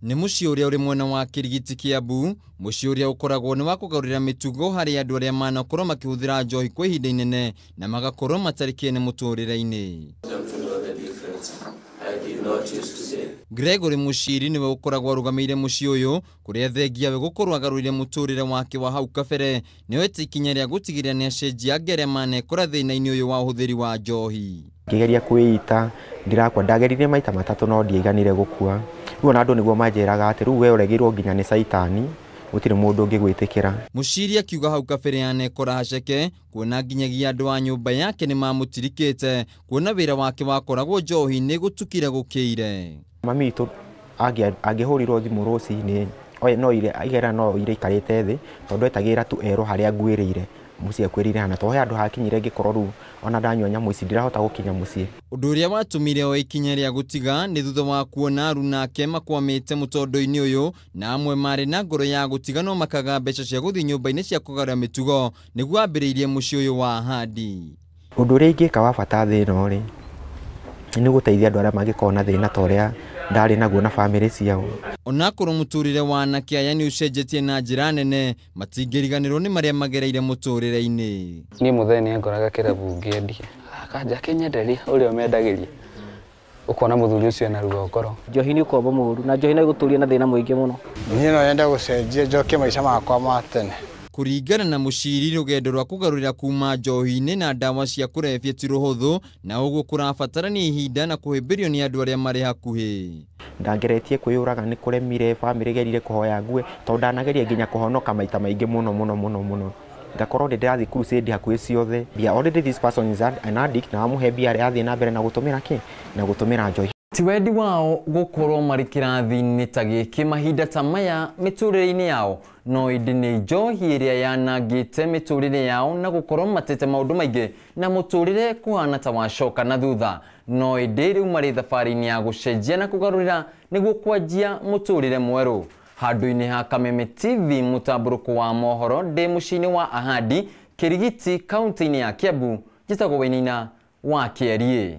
Nĩ mũciĩ ũrĩa ũrĩ mwena wa Kĩrigiti Kĩambu, mũciĩ ũrĩa ũkoragwo nĩ wa kũgarũrĩra mĩtugo harĩ andũ arĩa manakorwo makĩhũthĩra njohi kwa ihinda inene na magakorwo matarĩ kĩene mũtũrĩre-inĩ. Gregory Mushiri niwe ũkoragwo arũgamĩire mũciĩ ũyũ kũrĩa thengia we gũkorwo agarũrire mũtũrĩre wake wa hau kabere nĩoete ikinya rĩa gũtigĩrĩra nĩacenjia angĩ arĩa manekora thĩna-inĩ ũyũ wa ũhũthĩri wa njohi. Ngĩgeria kwĩita ndirakua, ndageririe maita matatũ no ndiaiganire gũkua. Rĩu ona andũ nĩguo manjĩraga atĩ rĩu we ũregeirwo nginya nĩ caitani, gũtirĩ mũndũ ũngĩgwĩtĩkĩra. Mushiri akiuga hau kabere anekora haceke kuona nginyagia andũ a nyũmba yake nĩmamũtirikĩte kuona wĩra wake wakoragwo njohi-inĩ gũtukire gũkĩire. Mami witũ angĩhũrirwo thimũ rũcinĩ no ire igera no ire ikarĩte thĩ tondũ etagĩrĩra tu erwo harĩa nguĩrĩire mũciĩ akuĩrĩire hana tondũ he handũ hakinyire ngĩkorwo rĩu ona ndanyua nyamũ ici ndirahota gũkinya mũciĩ. Ũndũ ũrĩa watũmire o ikinya rĩa gũtiga nĩ thutha wa kuona aruna ake makwamĩte mũtondo-inĩ ũyũ na amwe marĩ na ngoro ya gũtiga no makaga mbeca cia gũthiĩ nyũmba-inĩ cia kũgarũra mĩtugo nĩguo ambĩrĩirie mũciĩ ũyũ wa Ahadi. Ũndũ ũrĩa ingĩka wa bata thĩ ĩno rĩ nĩ gũteithia andũ arĩa mangĩkorwo na thĩna ta ũrĩa ndarĩ naguo na bamĩrĩ ciao. Onakorwo mũtũrĩre wa anake aya nĩ ũcenjetie na njĩra nene, matingĩriganĩrwo nĩ marĩa magereire mũtũrĩre-inĩ. Niĩ mũthee nĩ angoraga kĩrabu ngĩendia, akanja akĩnyenderia ũrĩa ũmendagĩria, ũkona mũthuri ũcio ena ruo ngoro. Njohi nĩ ũkombo mũũru na njohi no ĩgũtũrie na thĩna mũingĩ mũno. Niĩ no nyende gũcenjia njokie maica makwa ma tene. Kũringana na Mushiri, rũgendo rwa kũgarũrĩra kuma njohi-inĩ na ndawa cia kũrebia ti rũhũthũ na ũguo kũrabatarania ihinda na kũhĩmbĩrio nĩ andũ arĩa marĩ hakuhĩ. Ndangeretie kwĩyũraga nĩ kũremire, bamĩrĩ gerire kũhoya ngue tondũ ndanageria nginya kũhonoka maita maingĩ mũno mũno mũno mũno. Ngakorwo ndĩ ndĩrathiĩ crusade hakuhĩ ciothe. Mbia already this person is an addict na wamũhe mbia athiĩ na mbere na gũtũmĩra kĩ? Na gũtũmĩra njohi. Ti wendi wao gũkorwo marĩ kĩrathi-inĩ ta gĩkĩ mahinda ta maya mĩtũrĩre-inĩ yao, no ĩndĩ nĩ njohi ĩrĩa yanangĩte mĩtũrĩre yao na gũkorwo matete maũndũ maingĩ na mũtũrĩre kũhana ta wacoka na thutha, no ĩndĩ rĩu marĩ thabarĩ-inĩ ya gũcenjia na kũgarũrĩra nĩguo kwanjia mũtũrĩre mwerũ. Handũ-inĩ ha Kameme TV mũtambũrũko wa mohoro ndĩ mũciĩ-inĩ wa Ahadi, Kĩrigiti, kaunti-inĩ ya Kiambu, njĩtagwo Wainaina wa Kĩeriĩ.